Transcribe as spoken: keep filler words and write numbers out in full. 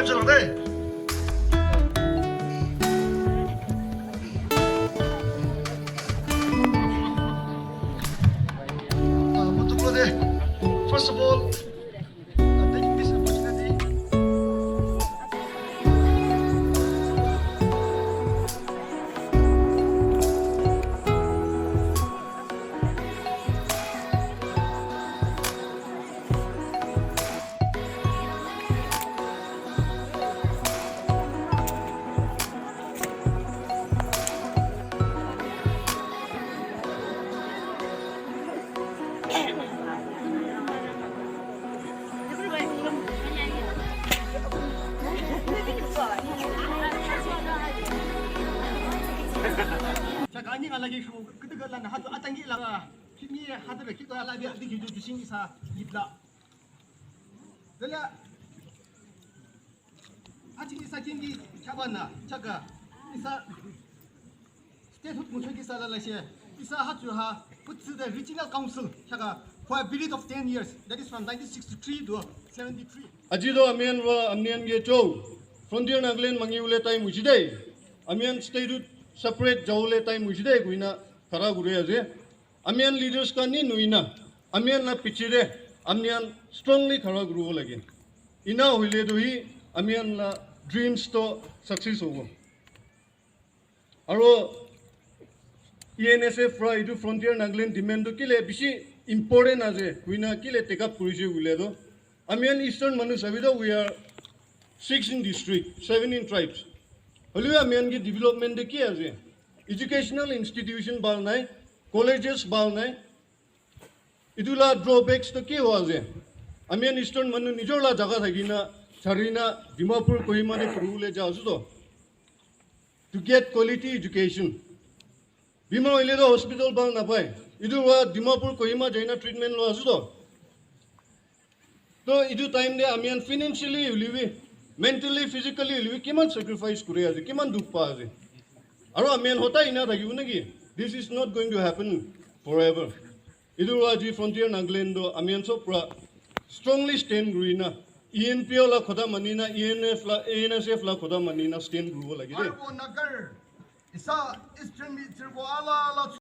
Chalo de. Ah, mutu ko de. First of all, uh, taking this opportunity. Chakani alagi shu, ketika lana hatu atangi laga. Kini hatu beki tu alagi adi gitu jusin isa gitla. Dala, aji isa kingi chabana, chaka, isa statehood mucho ki sala la she, isa hatu ha, put to the regional council, chaka, for a period of ten years, that is from nineteen sixty-three to seventy-three. Aji do amian wa amian ge cho, frontier Nagaland mangi ule time uji dai, amian statehood separate jaule time uji dai, kuina khara gure aje. Amian leaders khan ni nuina, amian la piche de, amian strongly khara kuribo lage. Ina hoile tu hi, amian la dreams to success hobo. Aro E N S F pra itu Frontier Nagaland demand to kile bishi important ase, kuina kile take up kurise bole to. Amian Eastern manu sabi to, we are six in district, seven in tribes. Hoile amian ki development de ki ase? Educational institution bal nai, colleges bal nai. Itu la drawbacks to ki hoa ase? Ami khan Eastern manu nijor la jaga thakina, charina, Dimapur, Kohima te puribole ja ase to. To get quality education. Bimar hoile to hospital bhal napai. Itu wa Dimapur, Kohima jaina treatment lo ase to. To itu time te ami khan financially hoilebi, mentally, physically hoilebi kiman sacrifice kuri ase, kiman dukh pa ase. Aro ami khan hotai ena thakibo naki? This is not going to happen forever. Itu wa aji Frontier Nagaland to ami khan sob pura strongly stand kurina, E N P O la khota manina, E N F la, E N S F la khota manina stand kuribo lage de. Arbo Nagar, isa Eastern Mitzvah ala ala